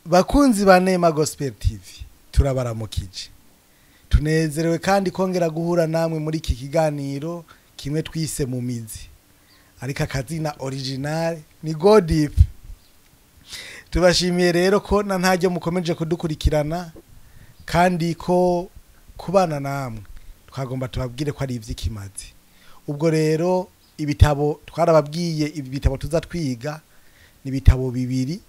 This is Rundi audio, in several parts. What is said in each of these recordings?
Bakunzi ba Neema Gospel TV, turabaramukije, tunezerewe kandi kongera guhura namwe muri iki kiganiro kimwe twise Mu Mizi, ariko akazina original ni Go Deep. Tubashimiye rero ko na ntaryo mukomeje kudukurikirana kandi ko kubana namwe twagomba tubabwire ko ari ivy'ikimazi. Ubwo rero ibitabo twarababwiye, ibi bitabo tuza twiga ni ibitabo bibiri: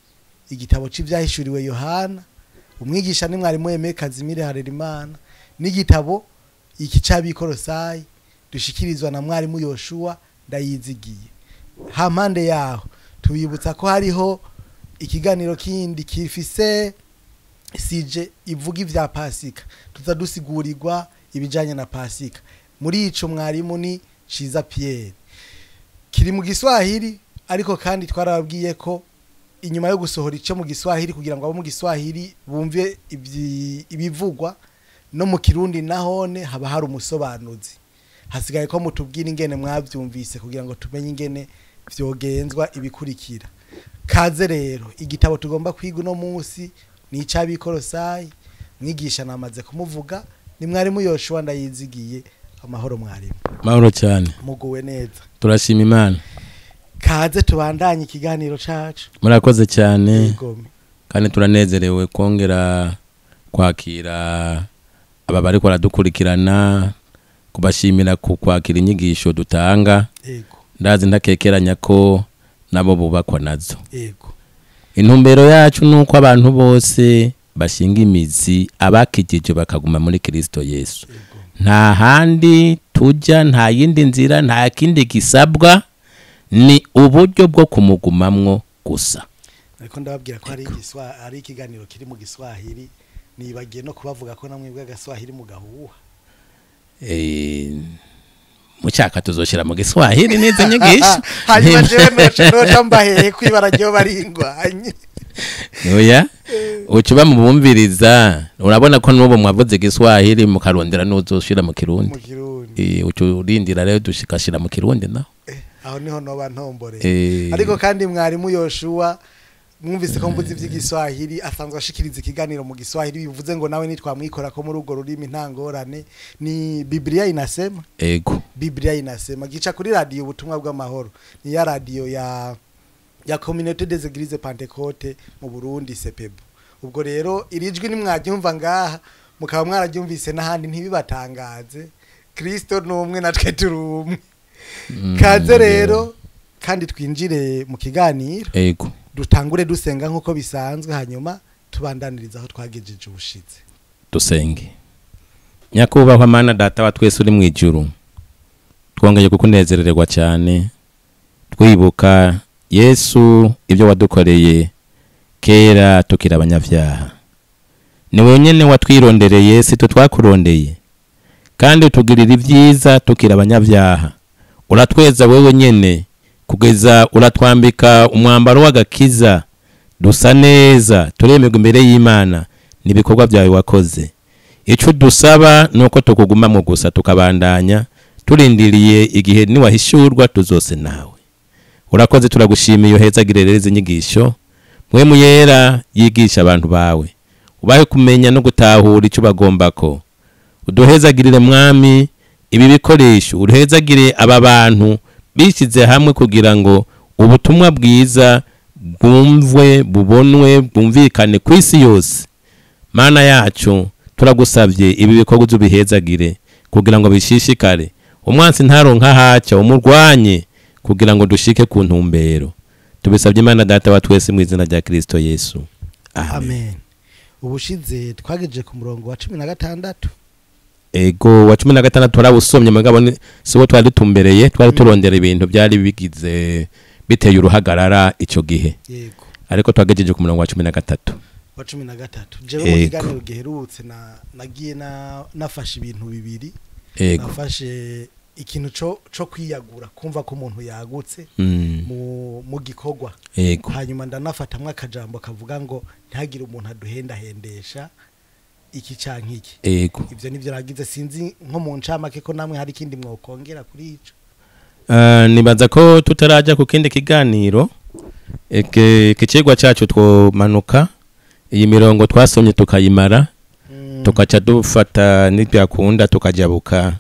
igitabo c'Ivyahishuriwe Yohana, umwigisha ni mwarimu Aimé Kazimire Harerimana, n'igitabo iki c'Abikorosayi dushikirizwa na mwarimu Yoshua Ndayizigiye. Hampande yaho tubibutsa ko hariho ikiganiro kindi kifise sujet ivuga ivya Pasika, tuza dusigurirwa ibijanye na Pasika. Muri ico mwarimu ni Ciza Pierre, kiri mu Giswahili, ariko kandi twarababwiye ko inyuma yo gusohora ico mu Giswahili kugira ngo abo mu Giswahili bumve ibivugwa, no mu Kirundi nahone haba hari umusobanuzi. Hasigaye ko mutubwira ingene mwavyumvise kugira ngo tumenye ingene vyogenzwa ibikurikira. Kaze rero, igitabo tugomba kwiga uno munsi ni ic'Abikorosayi. Mwigisha namaze kumuvuga, ni mwarimu Yoshua Ndayizigiye. Amahoro, mwarimu. Mahoro cyane. Muguwe neza? Turashima Imana. Kaze tubandanye ikiganiro cacu. Murakoze cyane. Yegome. Kandi turanezerewe kongera kwakira aba bariko baradukurikirana, kubashimira ku kwakira inyigisho dutanga. Ndazi ntakekeranya ko nabo bubakwa nazo. Intumbero yacu ni uko abantu bose bashinga imizi, abakijije bakaguma muri Kristo Yesu. Nta handi tujya, nta yindi nzira, nta kindi gisabwa, ni uburyo bwo kumugumamwo gusa. Ariko ndababwira ko hari ikiganiro kiri mu Giswahili, nibagiye no kubavuga ko namwe bw'agaswahili mu gahuha. Mucyaka tuzoshira mu Giswahili n'izi nyigisho. Hanyuma jewe noca mbaheye kwibara ryo baringwanye. Oya, ucuba mubumviriza, urabona ko n'ubu mwavuze Igiswahili mukarondera n'uzoshira mu Kirundi. Mu Kirundi. Ucu urindira rero dushikashira mu Kirundi naho. Aho niho noba ntomboreye. Ariko kandi mwarimu Yoshua, mwumvise ko mvuze ivy'Igiswahili, asanzwe ashikiriza ikiganiro mu Giswahili, bivuze ngo nawe nitwamwikora ko muri urwo rurimi nta ngorane. Ni Biblia Inasema. Biblia Inasema gica kuri radio Ubutumwa bw'Amahoro, ni ya radio ya Communauté des Églises Pentecôte mu Burundi, CEPEBU. Ubwo rero irijwi nimwaryumva ngaha mukaba mwararyumvise n'ahandi, ntibibatangaze, Kristo ni umwe, natwe turi umwe. Kaze rero kandi twinjire mu kiganiro. Dutangure dusenga nk'uko bisanzwe, hanyuma tubandaniriza aho twagejeje ubushize. Dusenge. Nyakubahwa Mana Data wa twese uri mu ijuru, twongeye kukunezererwa cyane twibuka Yesu, ibyo wadukoreye kera tukiri abanyabyaha. Ni wenyine watwirondereye, si twe twakurondeye, kandi utugirira ibyiza tukiri abanyabyaha. Uratweza wewe nyene kugeza uratwambika umwambaro w'agakiza, dusa neza, turemerwa imbere y'Imana. N'ibikorwa byawe wakoze. Icyo dusaba ni uko tukugumamo gusa, tukabandanya turindiriye igihe niwahishurwa tuzose nawe. Urakoze, turagushimiye. Uhezagire rero izi nyigisho, Mpwemu Yera yigisha abantu bawe, ubahe kumenya no gutahura icyo bagombako. Uduhezagirire, Mwami, ibi bikoresho, uduhezagire aba bantu bishyize hamwe kugira ngo ubutumwa bwiza bwumvwe, bubonwe, bwumvikane ku isi yose. Mana yacu, turagusabye, ibi bikorwa ubihezagire kugira ngo bishishikare, umwansi ntaronka haca, umurwanye kugira ngo dushike ku ntumbero. Tubisabye, Imana Data wa twese, mu izina rya Kristo Yesu, amen. Amen. Ubushize twagejeje ku murongo wa 16. Ego, wa 16 twarawusomye, mugabo si wo twari dutumbereye. Twari turondera ibintu byari bigize biteye uruhagarara ico gihe. Ariko twagejeje ku murongo wa 13. Wa 13. Jewe mu kiganiro giherutse na nagiye na nafashe ibintu bibiri. Nafashe ikintu co kwiyagura, kumva ko umuntu yagutse mu gikorwa. Hanyuma ndanafatamwe akajambo kavuga ngo ntihagire umuntu aduhendahendesha iki canke iki. Ivyo nivyo nagize. Sinzi nko mu ncamake ko namwe hari ikindi mwokongera kuri ico. Nibaza ko tutaraja ku kindi kiganiro, iki cigwa cacu twomanuka Iyi mirongo twasomye tukayimara, tukaca dufata n'ibyakunda tukajabuka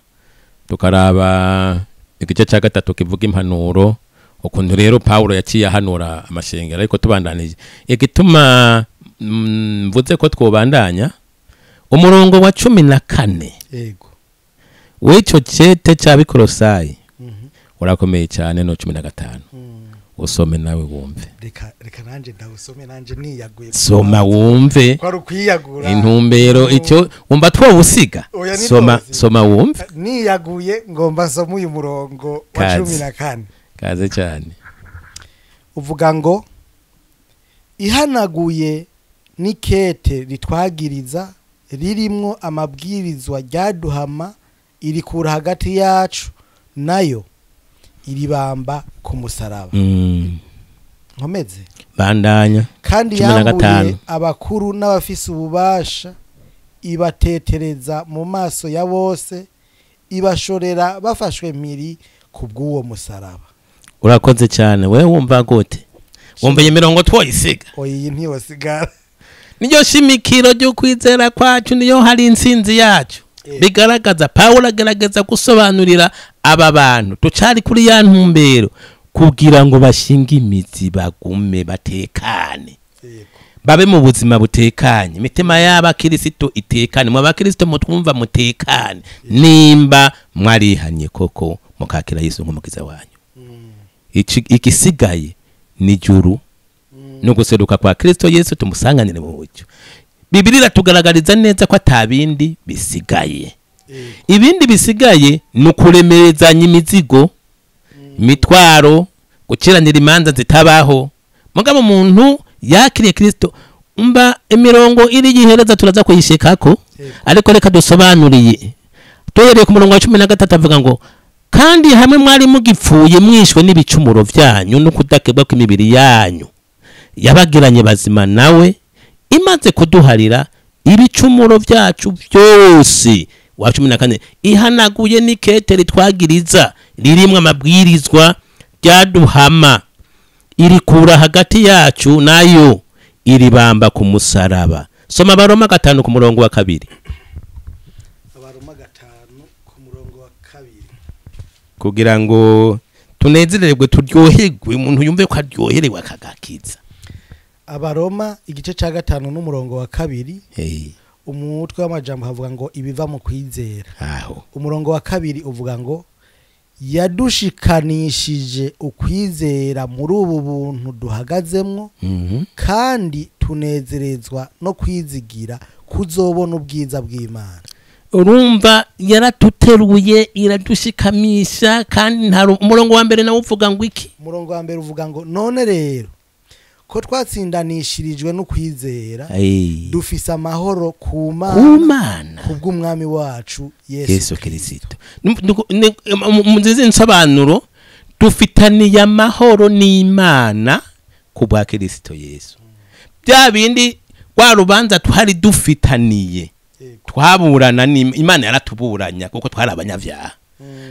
tukaraba igice cya gatatu kivuga impanuro, ukuntu rero Paulo yaciye ahanura amashengero. Ariko tubandanije, igituma mvuze ko twobandanya, umurongo wa 14 Yego. w'icyo cete cy'Abikorosayi urakomeye cyane, no 15. Usome nawe wumve. Reka nanje ndawusome, nanje niyaguye. Soma wumve. Kwari ukwiyagura. Intumbero icyo wumva twowusiga. Oya, ni Soma. twowusiga. Soma wumve. Niyaguye, ngomba nsome uyu murongo wa Kaze. 14. Kaze cyane. Uvuga ngo: "Ihanaguye n'ikete ritwagiriza ririmwo amabwirizwa ryaduhama, irikura hagati yacu nayo, iribamba ku musaraba." Nkomeze? Bandanya. "Kandi 15. yambuye abakuru n'abafise ububasha, ibatetereza mu maso ya bose, ibashorera bafashwe mpiri ku bw'uwo musaraba." Urakoze cyane. Wewe wumva gute? Wumva iyi mirongo twoyisiga? Oya, iyi ntiyosigara. Niyo shimikiro ryo kwizera kwacu, niyo hari intsinzi yacu. Bigaragaza, Pawulo agerageza gusobanurira aba bantu tucari kuri ya ntumbero, kugira ngo bashinge imizi, bagume batekane, babe mu buzima butekanye, imitima y'abakirisito itekane. Mu abakirisito mutwumva, mutekane nimba mwarihanye koko mukakira Yesu nk'umukiza wanyu. Igisigaye ni juru no guseruka kwa Kristo Yesu, tumusanganire mu buryo. Bibiliya iratugaragariza neza ko atabindi bisigaye. Ibindi bisigaye ni ukuremerezanya imizigo, imitwaro, gukiranira imanza zitabaho. Mugabo umuntu yakiriye Kristo, umva imirongo iri yihereza, turaza kuyishikako. Ariko reka dusobanuriye duhereye ku murongo wa 13, avuga ngo: "Kandi hamwe mwari mugipfuye mwishwe n'ibicumuro byanyu no kudakebwa kw'imibiri yanyu, yabagiranye bazima nawe, imaze kuduharira ibicumuro byacu byose." Wa 14: "Ihanaguye n'ikete ritwagiriza ririmwo amabwirizwa ryaduhama, irikura hagati yacu nayo, iribamba ku musaraba." Soma Abaroma 5 ku murongo wa 2. Abaroma 5 ku murongo wa 2. Kugira ngo tunezererwe, turyoherwe, umuntu yumve ko aryoherewe akagakiza. Abaroma igice cya 5 n'umurongo wa 2. Hey. Umutwe w'amajambo havuga ngo ibiva mu kwizera. Aho. Umurongo wa 2 uvuga ngo: "Yadushikanishije ukwizera muri ubu buntu duhagazemwo, kandi tunezerezwa no kwizigira kuzobona ubwiza bw'Imana." Urumva, yaratuteruye, iradushikamisha, kandi nta umurongo wa mbere nawe uvuga ngo iki? Umurongo wa mbere uvuga ngo: "None rero ko twatsindanishirijwe no kwizera, dufise amahoro ku ku Mana Mana kubw'umwami wacu Yesu Yesu Kirisito." Mu nzizi nsobanuro, dufitaniye amahoro n'Imana ku bwa Kirisito Yesu. Bya bindi, rwa rubanza twari dufitaniye, twaburana Imana yaratuburanya kuko twari abanyabyaha,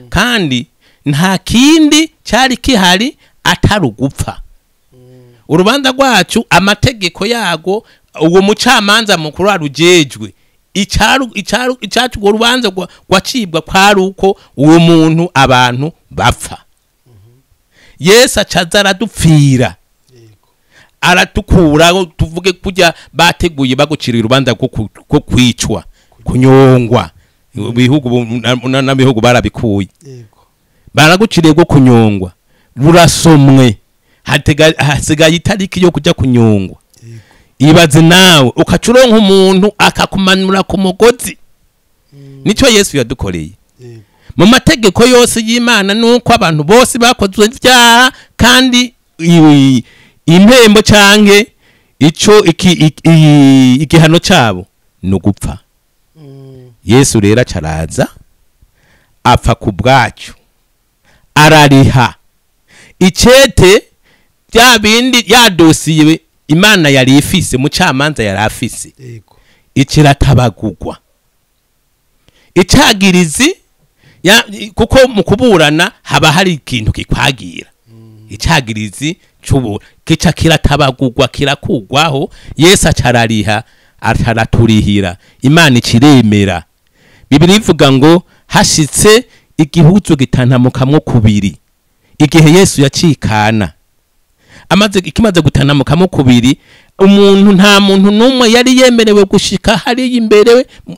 kandi nta kindi cyari kihari atari ugupfa. Urubanza rwacu, amategeko yago, uwo mucamanza mukuru arujejwe icaru icaru icacu, urwo rubanza rwacibwa kwari uko uwo muntu, abantu bapfa. Yesu acaza aradupfira, aratukura. Tuvuge kujya bateguye baguciriye urubanza rwo kwicwa, kunyongwa. Ibihugu n'abihugu barabikuye. Baraguciriye rwo kunyongwa, rurasomwe, hasigaye itariki yo kujya kunyongwa. Ibaze nawe ukaca uronka umuntu akakumanura ku mugozi. Nicyo Yesu yadukoreye. Mu mategeko yose y'Imana nuko abantu bose bakozwe ibyaha, kandi impembo canke ico igihano cyabo ni ugupfa. Yesu rero acaraza apfa ku bwacu, arariha icete, bya bindi, ya dosiye Imana yari ifise, mucamanza yari afise, ikiratabagugwa icagirizi kuko mu kuburana haba hari ikintu kikwagira icagirizi. cy'ubu kica kiratabagugwa kirakugwaho. Yesu acarariha, ataraturihira, Imana ikiremera. Bibiri ivuga ngo hashitse igihuzu gitantamukamwo kubiri igihe Yesu yacikana. Amaze ikimaze gutanamukamo kubiri, umuntu nta muntu numwe yari yemerewe gushika hari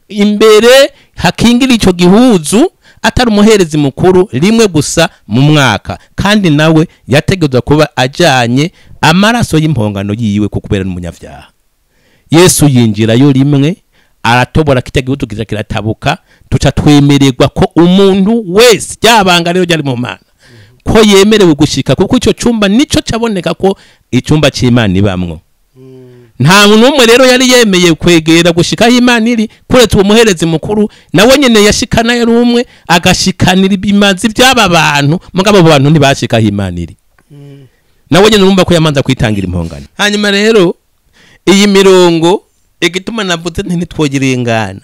imbere hakingira ico gihuzu atari umuherezi mukuru rimwe gusa mu mwaka, kandi nawe yategezwa kuba ajanye amaraso y'impongano yiwe kukubera n'umunyavyaha. Yesu yinjirayo rimwe aratobora kitya gihuzu kiza kiratabuka, tuca twemererwa ko umuntu wese ryabanga rero ryari mu Mana ko yemerewe gushika, kuko ico cumba nico caboneka ko icumba c'Imana ibamwo. Nta muntu umwe rero yari yemeye kwegera gushika aho Imana iri kuretse uwo muherezi mukuru, nawe nyene yashikana yari umwe agashikanira ibimazi by'aba bantu, mugabo abo bantu ntibashika aho Imana iri. Nawe nyene urumva ko yamanza kwitangira impongano. Hanyuma rero iyi mirongo igituma navuze nti ntitwogirengana,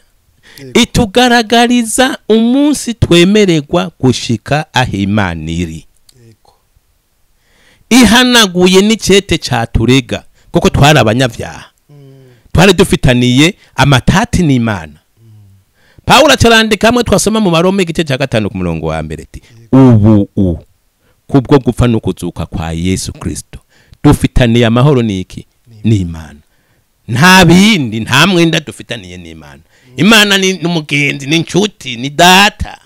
itugaragariza umunsi twemererwa gushika aho Imana iri, ihanaguye n'icete caturega, kuko twari abanyavyaha, twari dufitaniye amatati n'Imana. Paulo acarandika hamwe twasoma mu Baroma igice cya 5 ku murongo wa 1 ati ubu kubwo gupfa no kuzuka kwa Yesu Kristo dufitaniye amahoro niki n'Imana. Nta bindi, nta mwenda dufitaniye n'Imana. Imana ni umugenzi, ni inshuti, ni data,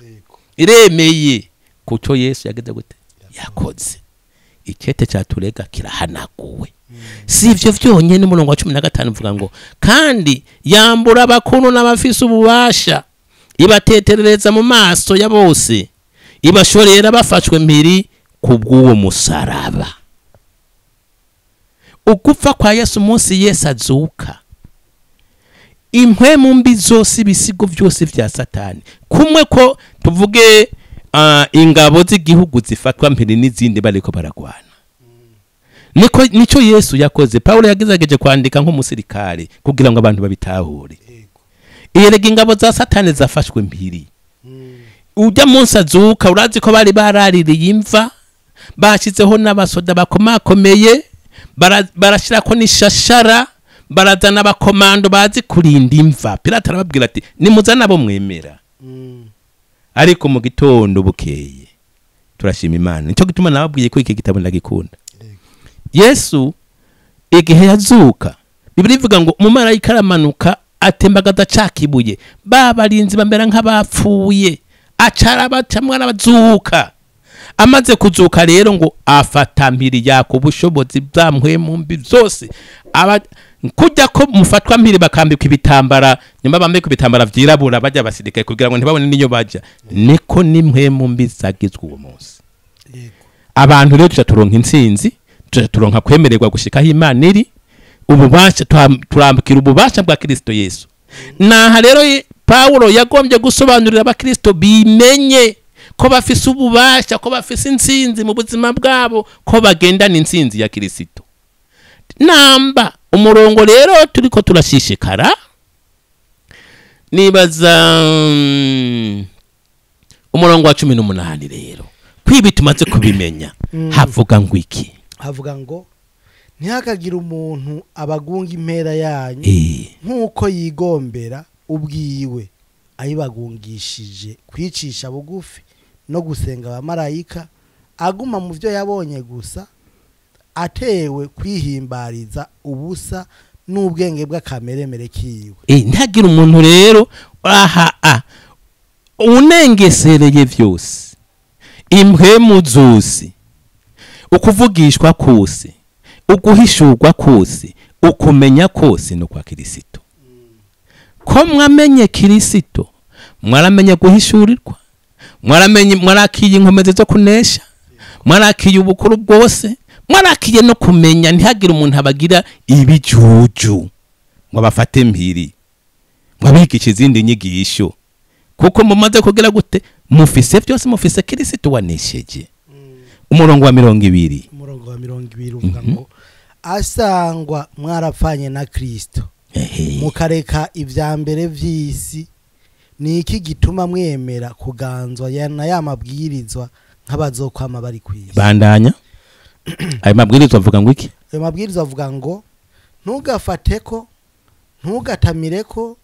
iremeye kuco Yesu yageze gute yakoze. Icete cyaturega kirahanaguwe. Si ivyo vyonyene, umurongo wa 15 uvuga ngo kandi yambura abakuru n'abafise ububasha, ibateterereza mu maso ya bose, ibashorera bafashwe mpiri kubw'uwo musaraba. Ugupfa kwa Yesu umunsi Yesu azuka, impwemu mbi zose, ibisigo vyose vya Satani, kumwe ko tuvuge ingabo z'igihugu zifatwa mpiri n'izindi bariko baragwana, niko nico Yesu yakoze. Paulo yagezageje kwandika nk'umusirikare kugira ngo abantu babitahure. Erega ingabo za Satani zafashwe mpiri. Ujya munsi azuka, urazi ko bari baraririye imva, bashizeho n'abasoda bakomakomeye, barashirako n'ishashara, barazana abakomando bazi kurinda imva. Pilato arababwira ati nimuzane abo mwemera. Ariko mu gitondo bukeye turashima Imana. Nico gituma nababwiye ko iki gitabo ndagikunda. Yesu igihe yazuka, Bibiri ivuga ngo umumarayika aramanuka atembagaza cakibuye, babarinzi bamera nk'abapfuye, acara bacamwe arabazuka. Amaze kuzuka rero ngo afata mpiri yako ubushobozi bwa mpwemu mbi zose, kujya ko mufatwa mpiri bakambikwa ibitambara, nyuma bambikwa ibitambara vyirabura bajya basirikare kugira ngo ntibabone niyo baja, niko n'impwemu mbi zagizwe uwo munsi. Abantu rero tuca turonka intsinzi, tuca turonka kwemererwa gushika aho Imana iri, ububasha turambukira ububasha bwa Kristo Yesu. Naha rero Paulo yagombye gusobanurira abakristo bimenye ko bafise ububasha, ko bafise intsinzi mu buzima bwabo, ko bagendana intsinzi ya Kristo. Namba umurongo rero turiko turashishikara, nibaza umurongo wa 18 rero kwibi tumaze kubimenya, havuga ngo iki? Havuga ngo ntihakagira umuntu abagunga impera yanyu nkuko yigombera ubwiwe ayibagungishije kwicisha bugufi no gusenga abamarayika, aguma mu byo yabonye gusa, atewe kwihimbariza ubusa n'ubwenge bw'akameremere kiwe. Ntagira umuntu rero aha unengesereye vyose, impwemu zose, ukuvugishwa kose, uguhishurwa kose, ukumenya kose no kwa Kristo. Ko mwamenye Kristo, mwaramenye guhishurirwa, mwaramenye, mwarakiye inkomezi zo kunesha, mwarakiye ubukuru bwose, mwarakiye no kumenya. Ntihagire umuntu abagira ibijuju ngo bafate mpiri, ngo abigishe izindi nyigisho, kuko mumaze kugira gute mufise byose, mufise Kristo wanesheje. Umurongo wa 20. Umurongo wa 20 uvuga ngo asangwa mwarapfanye na Kristo, mukareka ibya mbere vy'isi, ni iki gituma mwemera kuganzwa na ya mabwirizwa nk'abazokwama bari kwisi? Bandanya. Ayo mabwirizwa avuga ngo iki? Ayo mabwirizwa avuga ngo ntugafateko, ntugatamireko,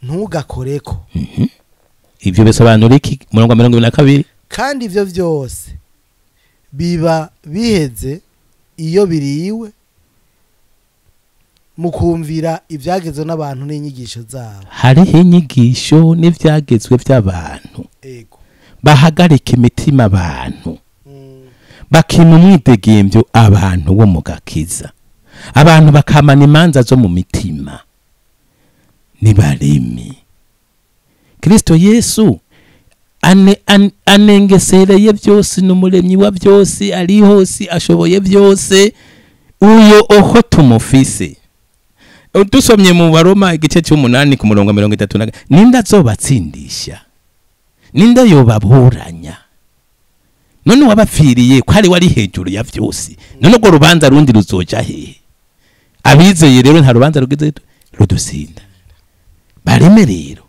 ntugakoreko. Ivyo bisobanura iki? Umurongo wa 22. Kandi ivyo vyose biba biheze iyo biriwe mukumvira ibyagezwe n'abantu n'inyigisho zabo. Hariho inyigisho n'ivyagezwe by'abantu. Ego. Bahagarika imitima abantu. Bakima umwidegemvyo abantu wo mu gakiza. Abantu bakamana imanza zo mu mitima. Nibaremi. Kristo Yesu anengesereye byose, n'umuremyi wa byose, ari hose, ashoboye byose. Uyo oho tumufise. Dusomye mu Baroma igice cy'umunani ku murongo 33, ninda azobatsindisha, ninda yobaburanya? None wabapfiriye ko ari wari hejuru ya vyose, none urwo rubanza rundi ruzoja hehe? Abizeye rero nta rubanza rugize rudusinda. Bareme rero,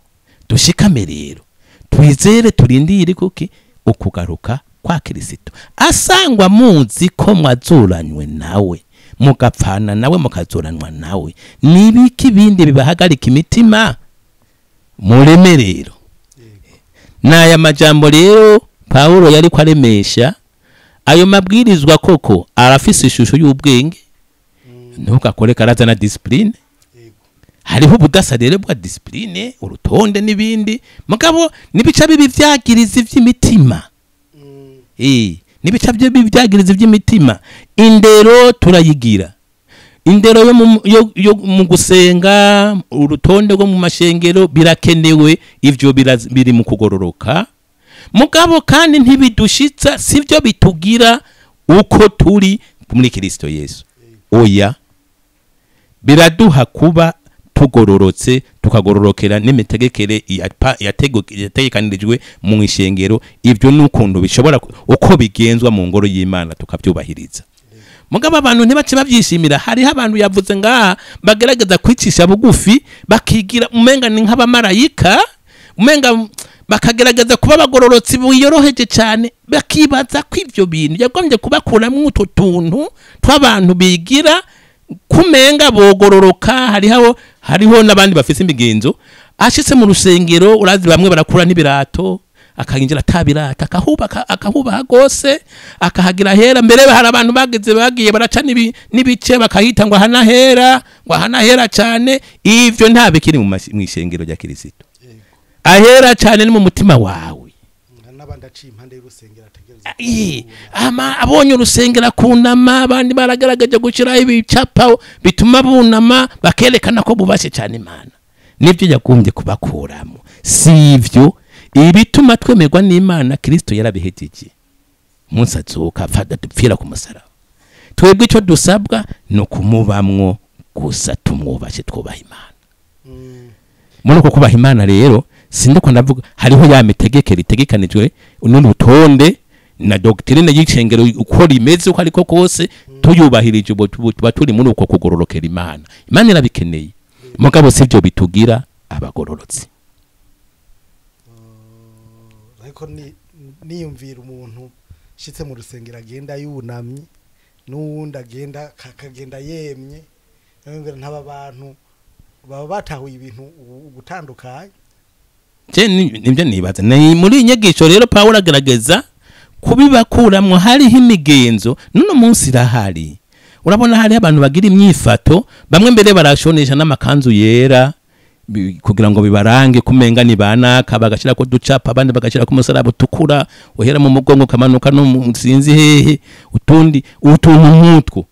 dushikame rero, twizere, turindire kuki ukugaruka kwa Kristo. Asangwa muzi ko mwazuranywe nawe, mugapfana nawe, mukazuranwa nawe, nibiki bindi bibahagarika imitima? Mureme rero. N'aya majambo rero Paulo yari kwaremesha ayo mabwirizwa koko arafise ishusho y'ubwenge. Ntugakore karaza na discipline. Hariho ubudasa rero bwa discipline, urutonde n'ibindi, mugabo nibica bibi vyagiriza ivy'imitima. Nibica bibi vyagiriza ivy'imitima. Indero turayigira. Indero yo mu gusenga, urutonde rwo mu mashengero birakenewe, ivyo biri mu kugororoka. Mugabo kandi ntibidushitsa, sivyo bitugira uko turi muri Kristo Yesu. Oya, biraduha kuba tugororotse, tukagororokera n'imitegekere yategekanirijwe mu ishengero. Ivyo n'ukuntu bishobora uko bigenzwa mu ngoro y'Imana tukabyubahiriza. Mugabo abantu ntibace bavyishimira. Hariho abantu yavuze ngaha bagerageza kwicisha bugufi, bakigira umenga ni nk'abamarayika, umenga bakagerageza kuba bagororotsi biyoroheje cyane, bakibaza ko ivyo bintu yagombye kubakuramwo utwo tuntu tw'abantu bigira kumenga bogororoka. Hariho n'abandi bafise imigenzo, ashitse mu rusengero urazi bamwe barakura n'ibirato, akahinjira atabirata, akahubaha gose, akahagira hera. Mbere hari abantu bageze bagiye baraca n'ibice bakahita ngo ahanahera, ngo ahanahera cyane. Ivyo nta bikiri mu ishengero rya Kristo. Ahera cyane ni mu mutima wawe. N'abandi aciye impande y'urusengero ategereza. Ama abonye urusengero akunama, abandi baragaragaje gushiraho ibicapa bituma bunama, bakerekana ko bubashe cyane Imana. Nibyo yagombye kubakuramo. Sivyo ibituma twemerwa n'Imana Kristo yarabihejeje. Munsi azoka apfa dupfira ku musaraba. Twebwe ico dusabwa no kumubamwo gusa, tumwubashe, twubaha Imana. Muri uko kubaha Imana rero, sindiko ndavuga hariho ya mitegekere itegekanijwe n'urutonde na doctrine y'icengero uko rimeze uko ariko kose, tuyubahirije ubu tuba turi muri uko kugororokera Imana. Imana irabikeneye. Mugabo sivyo bitugira abagororotsi. Ariko niyumvira umuntu shitse mu rusengero agenda yunamye, n'uwundi agenda akagenda yemye, niyumvira ntaba bantu baba batahuye ibintu gutandukanye. Je nibyo nibaza. Ni muri inyigisho rero Paulo agerageza kubibakuramwo. Hariho imigenzo nuno munsi irahari. Urabona hari abantu bagira imyifato, bamwe mbere barashonesha n'amakanzu yera kugira ngo bibarange kumenga ni banaka, bagashira ko ducapa, abandi bagashira ko umusaraba utukura uhera mu mugongo kamanuka no sinzi hehe, utundi utuntu nk'utwo.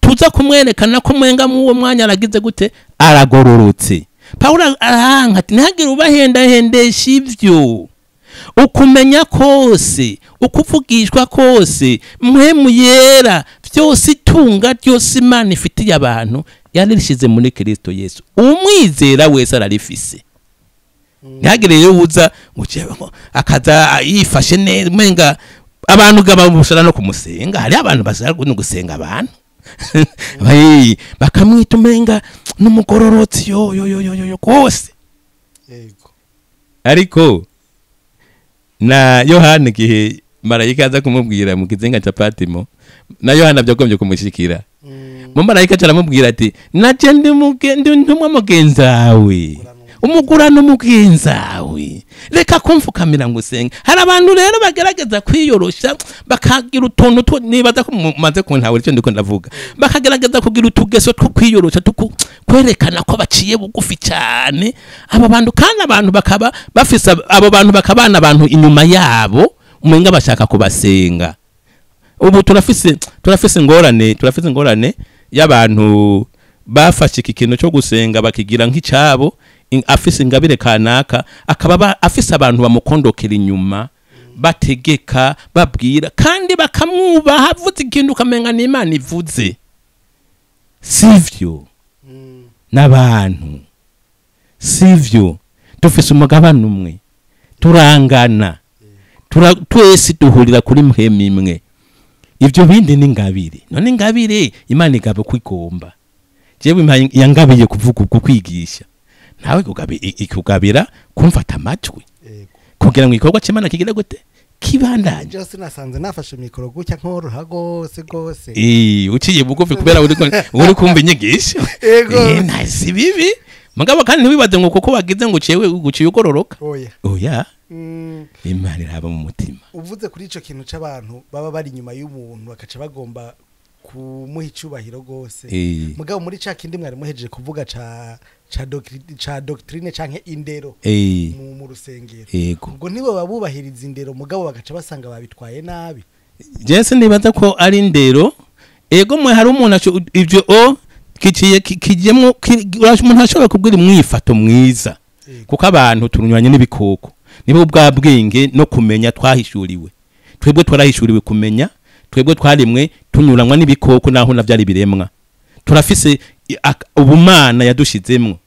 Tuza kumwerekana ko mwenga mu uwo mwanya aragize gute, aragororotse. Paulo arahanka ati ntihagire ubahendahendesha ivyo. Ukumenya kose, ukuvugishwa kose, mpwemu yera, vyose itunga ryose Imana ifitiye abantu yarishize muri Kristo Yesu. Umwizera wese ararifise. Ntihagire rero uza akaza yifashe neza umenga abantu gabamushara no kumusenga. Hari abantu bashaka no gusenga abantu bakamwita umenga n'umugororotsi yo yo yo yo yo kose. Yego. Ariko na Yohana igihe Marayika aza kumubwira mu kizinga ca Patimo, na Yohana byagombye kumushikira. Mumarayika aramubwira ati naje ndi ntumwa mugenzawe, umugurano mugenzawe, reka kumfukamira ngo usenge. Hari abantu rero bagerageza kwiyorosha bakagira utuntu, nibaza ko mumaze kuntahura icyo ndiko ndavuga, bakagerageza kugira utugeso two kwiyorosha, kwerekana ko baciye bugufi cyane. Abo bantu kandi abantu bakaba bafise abo bantu bakabana abantu inyuma yabo umenga bashaka kubasenga. Ubu turafise ingorane y'abantu bafashe iki kintu cyo gusenga bakigira nk'icabo, afise ingabire kanaka akaba afise abantu bamukondokera inyuma bategeka babwira kandi bakamwubaha, avuze ikintu ukamenga ni Imana ivuze. Sivyo n'abantu, sivyo, dufise umugabane umwe, turangana, twese duhurira kuri mpwemu imwe. Ivyo bindi ni ingabire. None ingabire Imana igaba kwigomba. Jewe yangabiye kuvuga ubwo kwigisha, nawe ikugabira kumfata amajwi kugira ngo igikorwa c'Imana kigire gute kibandanye. Just nasanze nafashe mikoro gutya nkoroha gose gose. Uciye bugufi kubera uri kumva inyigisho. Nasi bibi. Mugabo kandi ntiwibaze ngo kuko wagize ngo uciye uciye ugororoka. Oya. Imana iraba mu mutima. Uvuze kuri ico kintu c'abantu baba bari inyuma y'umuntu bakaca bagomba kumuha icubahiro gose. Mugabo muri ca kindi mwari muhejeje kuvuga ca doctrine canke indero mu rusengero, ubwo nibo babubahiriza indero mugabo bagaca basanga babitwaye nabi. Jese nibaza ko ari indero. Ego mwe hari umuntu ivyo kiciye kijemwo umuntu ashobora kubwira imwifato mwiza, kuko abantu turunywanye n'ibikoko, nibo bwa bwenge no kumenya twahishuriwe. Twebwe twarahishuriwe kumenya, twebwe twarimwe tunyuranwa n'ibikoko naho navyari biremwa. Turafise ubumana yadushizemwo.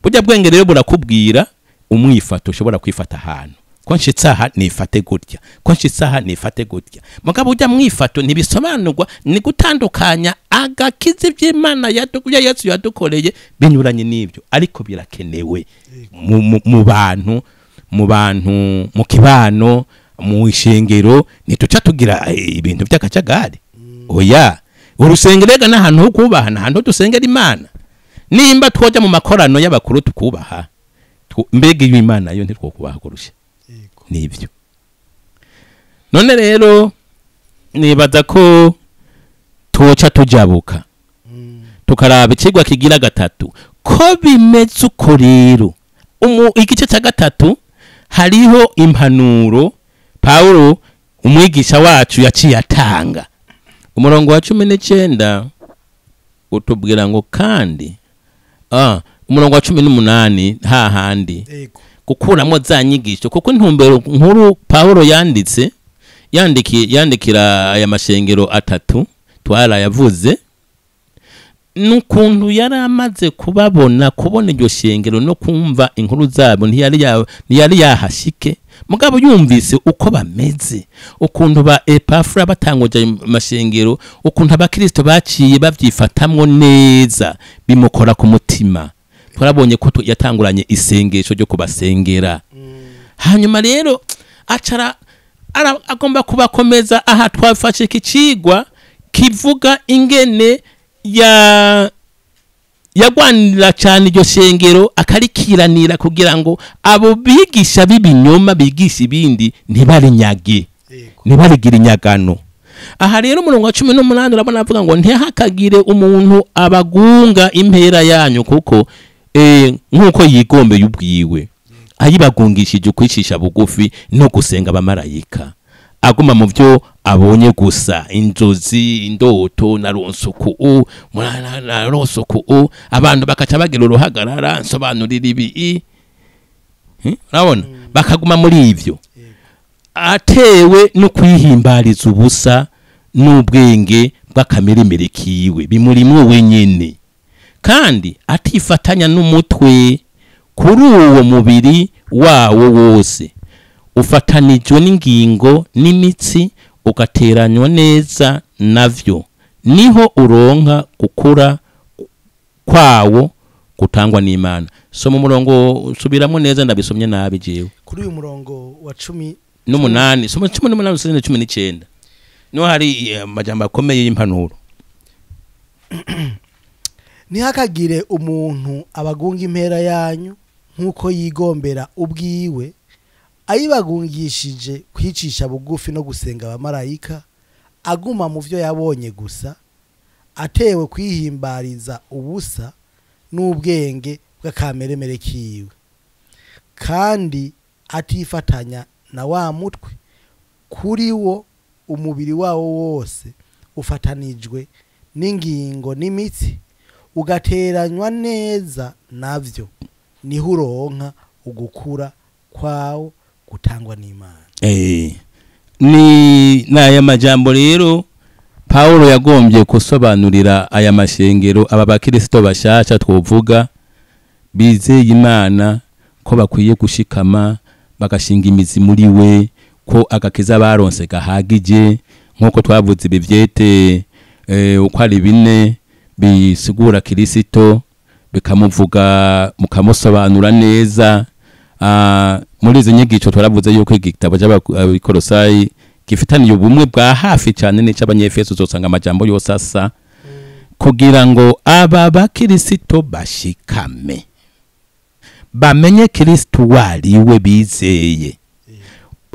Burya bwenge rero burakubwira umwifato ushobora kwifata ahantu. Ko nshitse aha nifate gutya, ko nshitse aha nifate gutya. Mugabo burya mwifato ntibisobanurwa, ni gutandukanya agakiza ivy'Imana yadukuye Yesu yadukoreye binyuranye n'ibyo, ariko birakenewe mu bantu, mu kibano, mu ishengero. Ntituca tugira ibintu by'akacagari. Oya, urusengero rega n'ahantu ho kubaha, n'ahantu dusengera Imana. Nimba twoja mu makorano y'abakuru tukubaha, mbega iyo Imana yo ntitwokubaha kurusha. Nibyo. None rero nibaza ko tuca tujabuka tukaraba ikigwa kigira gatatu ko bimeze uko. Rero igice cya gatatu hariho impanuro Paulo umwigisha wacu yaciye atanga. Umurongo wa 19 utubwira ngo kandi umurongo wa 18 hahandi gukuramo za nyigisho, kuko intumbero nkuru Paulo yanditse yandikira aya mashengero atatu twarayavuze, n'ukuntu yari amaze kubabona, kubona iryo shengero no kumva inkuru zabo, ntiyari yahashike. Mugabo yumvise uko bameze, ukuntu ba Epafra batanguje amashengero, ukuntu abakristo baciye bavyifatamwo neza, bimukora ku mutima. Twarabonye ko yatanguranye isengesho ryo kubasengera. Hanyuma rero acara agomba kubakomeza. Aha twafashe ikicigwa kivuga ingene yagwanira cyane iryo shengero, akarikiranira kugira ngo abo bigisha b'ibinyoma bigisha ibindi ntibarinyage, ntibarigira inyagano. Aha rero umurongo wa 18 urabona avuga ngo ntihakagire umuntu abagunga impera yanyu, kuko nkuko yigombeye ubwiwe ayibagungishije ukwicisha bugufi no gusenga abamarayika, aguma mu byo abonye gusa, inzozi, indoto, naronsuku naronsuku, abantu bakaca bagira uruhagarara, nsobanurira ibi, urabona bakaguma muri ivyo, atewe no kwihimbariza ubusa n'ubwenge bw'akameremere kiwe bimurimwo wenyene, kandi atifatanya n'umutwe kuri uwo mubiri wawo wose ufatanijwe n'ingingo n'imitsi ugateranywa neza navyo, niho uronka gukura kwawo gutangwa n'Imana. Soma umurongo, subiramo neza, ndabisomye nabi jewe. Kuri uyu murongo wa 19 18, soma 18 na 19. No hari amajambo akomeye y'impanuro. Ntihakagire umuntu abagunga impera yanyu nkuko yigombera ubwiwe, ayibagungishije kwicisha bugufi no gusenga abamarayika, aguma mu vyo yabonye gusa, atewe kwihimbariza ubusa n'ubwenge bw'akameremere kiwe, kandi atifatanya na wa mutwe, kuri wo umubiri wawo wose ufatanijwe n'ingingo n'imitsi, ugateranywa neza navyo, niho uronka ugukura kwawo gutangwa n'Imana. Ni naya majambo rero Paulo yagombye kusobanurira aya mashengero aba bakristo bashasha twovuga bizeye Imana ko bakwiye gushikama bagashinga imizi muri we, ko agakiza baronse gahagije, nkuko twavuze ibivyete uko ari bine bisigura Kristo, bikamuvuga mukamusobanura neza. Muri izi nyigisho twaravuze yuko igitabo cy'Abakolosayi gifitaniye ubumwe bwa hafi cyane n'ic'Abanyefeso, uzosanga amajambo yose asa, kugira ngo aba bakirisito bashikame bamenye Kristo wariwe bizeye.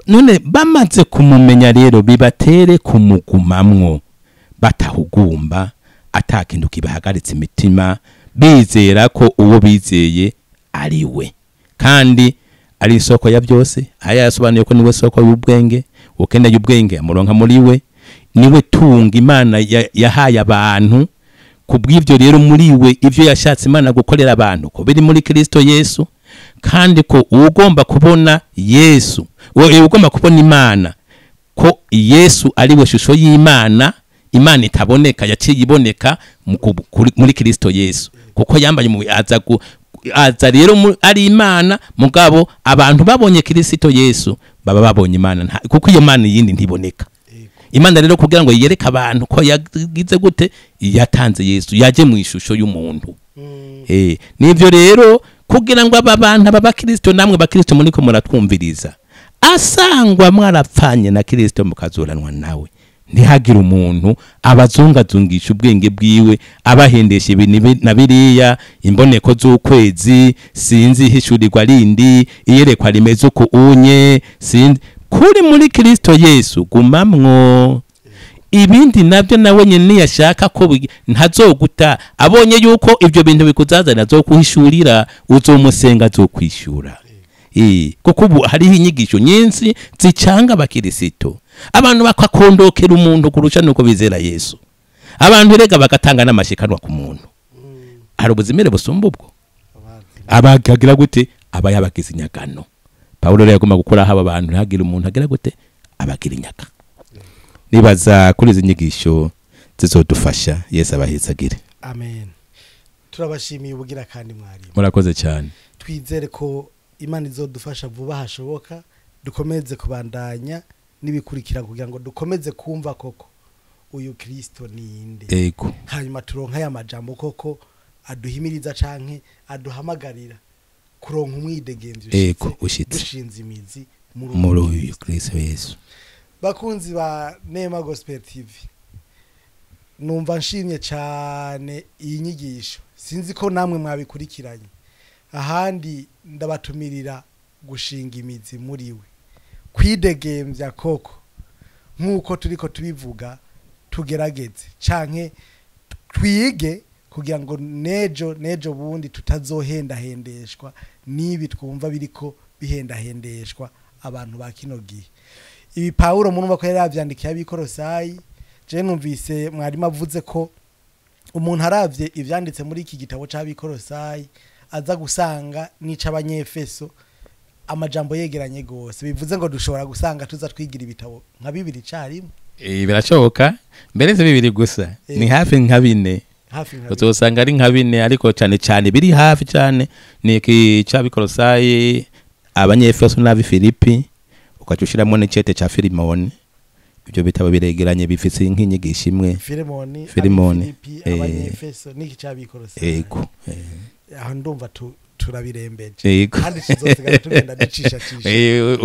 None bamaze kumumenya rero bibatere kumugumamwo batahugumba, atakintu kibahagaritse imitima, bizera ko uwo bizeye ari we kandi ari isoko ya byose. Aya yasobanuye ko niwe soko y'ubwenge, ukeneye ubwenge amuronka muri we, niwe tunga Imana yahaye abantu. Kubw'ivyo rero muri we ivyo yashatse Imana gukorera abantu ko biri muri Kristo Yesu, kandi ko ugomba kubona Yesu, ugomba kubona Imana, ko Yesu ari we shusho y'Imana, Imana itaboneka yaciye iboneka muri Kristo Yesu, kuko yambaye aza rero ari Imana. Mugabo abantu babonye Kristo Yesu baba babonye Imana, kuko iyo Mana yindi ntiboneka. Imana rero kugira ngo yereke abantu ko yagize gute, yatanze Yesu yaje mu ishusho y'umuntu. Nivyo rero kugira ngo aba bantu aba bakristo namwe bakristo muniko muratwumviriza, asangwa mwarapfanye na Kristo mukazuranwa nawe, ntihagire umuntu abazungazungisha ubwenge bwiwe, abahendesha ibintu na biriya, imboneko z'ukwezi, sinzi hishurirwa rindi, iyerekwa rimeze uko unye, sinzi. Kuri muri Kristo Yesu gumamwo. Ibindi nabyo nawe nyene yashaka ko ntazoguta, abonye yuko ibyo bintu bikuzazana azokuhishurira, uzomusenga azokwishura. Kuko ubu hariho inyigisho nyinshi zicanga abakirisito, abantu bakakondokera umuntu kurusha nuko bizera Yesu. Abantu rega bagatanga n'amashikanwa ku muntu. Hari ubuzimire busumba ubwo, abagagira gute aba yabagize inyagano. Paulo rero yagomba gukora haba abantu ntihagire umuntu agira gute abagira inyaga. Nibaza kuri izi nyigisho zizodufasha. Yesu abahezagire. Amen. Turabashimiye ubugira kandi mwarimu. Murakoze cyane. Twizere ko Imana izodufasha vuba hashoboka, dukomeze kubandanya nibikurikira kugira ngo dukomeze kumva koko uyu Kristo ninde. Yego. Hanyuma turonka aya majambo koko aduhimiriza canke aduhamagarira kuronka umwidegemvyo ushitse, dushinze imizi muri uyu Kristo Yesu. Bakunzi ba Neema Gospel TV, numva nshimye cyane iyi nyigisho, sinzi ko namwe mwabikurikiranye. Ahandi ndabatumirira gushinga imizi muri we, kwidegemvya koko nkuko turiko tubivuga, tugerageze canke twige kugira ngo nejo bundi tutazohendahendeshwa nibi twumva biriko bihendahendeshwa abantu ba kino gihe. Ibi Paulo murumva ko yari yavyandikiye abikorosayi. Je numvise mwarimu avuze ko umuntu aravye ivyanditse muri iki gitabo c'abikorosayi aza gusanga n'ic'abanyefeso amajambo yegeranye gose, bivuze ngo dushobora gusanga tuza twigira ibitabo nka bibiri carimwe. Birashoboka mbere se bibiri gusa, ni hafi nka bine, uzosanga ari nka bine, ariko cyane cyane biri hafi cyane ni iki c'abikorosayi, abanyefeso n'abifilipi, ukacushiramo n'icete ca Filimoni. Ibyo bitabo biregeranye bifise nk'inyigisho imwe. Filimoni, Abanyefeso n'iki c'abikorosayi. Yego. Aho ndumva Turabirembeje. Yego. Kandi tuzosigara tugenda ducisha cisha.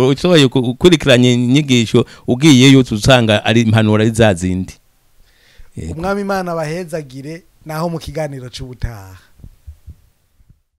Ushoboye gukurikiranya inyigisho, ugiyeyo usanga ari impanuro ari za zindi. Yego. Umwami Imana abahezagire, naho mu kiganiro c'ubutaha.